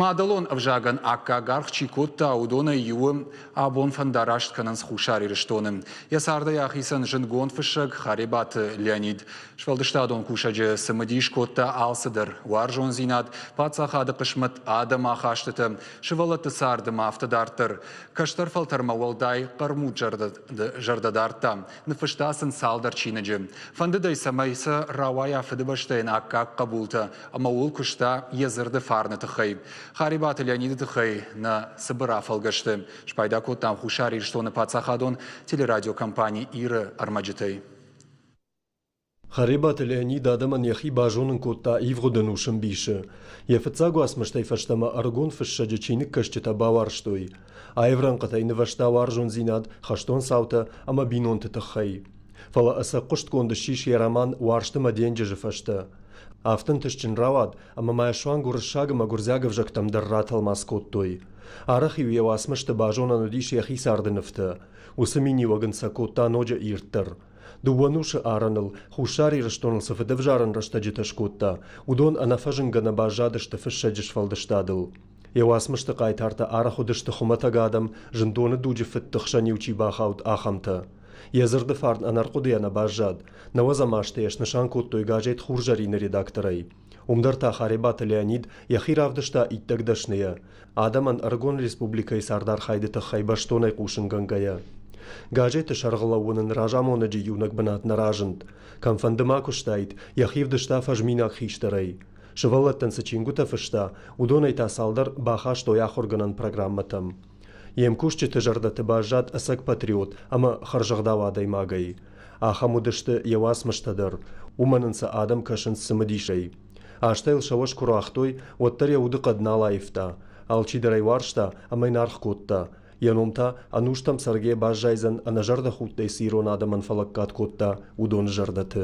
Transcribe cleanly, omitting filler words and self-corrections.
Мадӕлон ӕвзагӕн аккаг аргъ чи кодта, уыдонӕй иуы абон фӕндараст кӕнынц Хуссар Ирыстоны. Йӕ цардӕй ахицӕн зындгонд фыссӕг Харебаты Леонид. Сфӕлдыстадон кусӕджы цымыдис кодта алцыдӕр: уарзондзинад, паддзахады хъысмӕт, адӕмы ахастытӕ, сывӕллӕтты царды ма афтӕ дарддӕр. Кӕстӕр фӕлтӕрмӕ уӕлдай хъӕрмуд зӕрдӕ дардта, ныффыста сын цалдӕр чиныджы. Фӕндыд ӕй, цӕмӕй сӕ рауайа Фыдыбӕстӕйӕн аккаг хъӕбултӕ ӕмӕ ууыл куыста йӕ дзырды фарны тыххӕй. Харебаты Леониды тыххӕй нӕ цыбыр афӕлгӕсты спайда кодтам Хуссар Ирыстоны паддзахадон телерадиокомпани Иры ӕрмӕджытӕй. Харебаты Леонид адӕмӕн йӕхи базонын кодта ивгъуыд ӕнусы мбисы. Йӕ фыццаг уацмыстӕй фӕстӕмӕ ӕрыгон фыссӕджы чиныгкӕсджытӕ бауарзтой. Аив рӕнхъытӕй нывӕзта уарзондзинад, хӕстон цаутӕ ӕмӕ бинонты тыххӕй. Фӕлӕ ӕцӕг хъуыстгонд ссис йӕ роман «Уарзты мӕ денджызы фӕстӕ». Афтӕ ӕнтыстджын рауад, ӕмӕ ма йӕ суанг уырыссаг ӕмӕ гуырдзиаг ӕвзӕгтӕм дӕр ратӕлмац кодтой. Арӕх-иу йӕ уацмысты базонӕн уыдис йӕхи царды нывтӕ. Уыцы миниуӕг ын сӕ кодта ноджы ирддӕр. Дыууӕ нусы арӕныл Хуссар Ирыстоныл цы фыдӕвзарӕн рӕстӕджытӕ скодта, уыдон ӕнӕфӕзынгӕ нӕ баззадысты фыссӕджы сфӕлдыстадыл. Йӕ уацмысты хъайтартӕ арӕх уыдысты хуымӕтӕг адӕм, зындоны дуджы фыдты хсӕн-иу чи бахауд, ахӕмтӕ. Йӕ дзырды фарн ӕнӕрхъуыдыйӕ нӕ баззад. Нӕуӕдзӕм азты йӕ снысан кодтой газет «Хурзӕрин»-ы редакторӕй. Уым дӕр та Харебаты Леонид йӕхи равдыста иттӕг дӕсныйӕ, адӕмӕн ӕрыгон республикӕйы цардархайды тыххӕй бӕстонӕй хъусынгӕнгӕйӕ. Газеты сӕргълӕууын ын разамонӕджы иунӕг бынат нӕ разынд. Кӕмфӕнды ма куыстаид, йӕхи вдыста фӕзминаг хистӕрӕй. Сывӕллӕттӕн цы чингуытӕ фыста, уыдонӕй та цалдӕр бахастой ахуыргӕнӕн программӕтӕм. Йе мкусджыты зӕрдӕты баззад ӕцӕг патриот ӕмӕ хӕрзӕгъдау адӕймагӕй. Ахӕм уыдысты йӕ уацмыстӕ дӕр, уымӕн ын сӕ адӕм кӕсынц цымыдисӕй. Азтӕ йыл сӕ уӕз куы руагътой, уӕддӕр йӕ удыхъӕд нал аивта. Алчидӕр ӕй уарзта ӕмӕ йын аргъ кодта. Йӕ ном та ӕнустӕм цӕргӕйӕ баззайдзӕн, ӕнӕзӕрдӕхудтӕй цы ирон адӕмӕн фӕлӕггад кодта, уыдоны зӕрдӕты.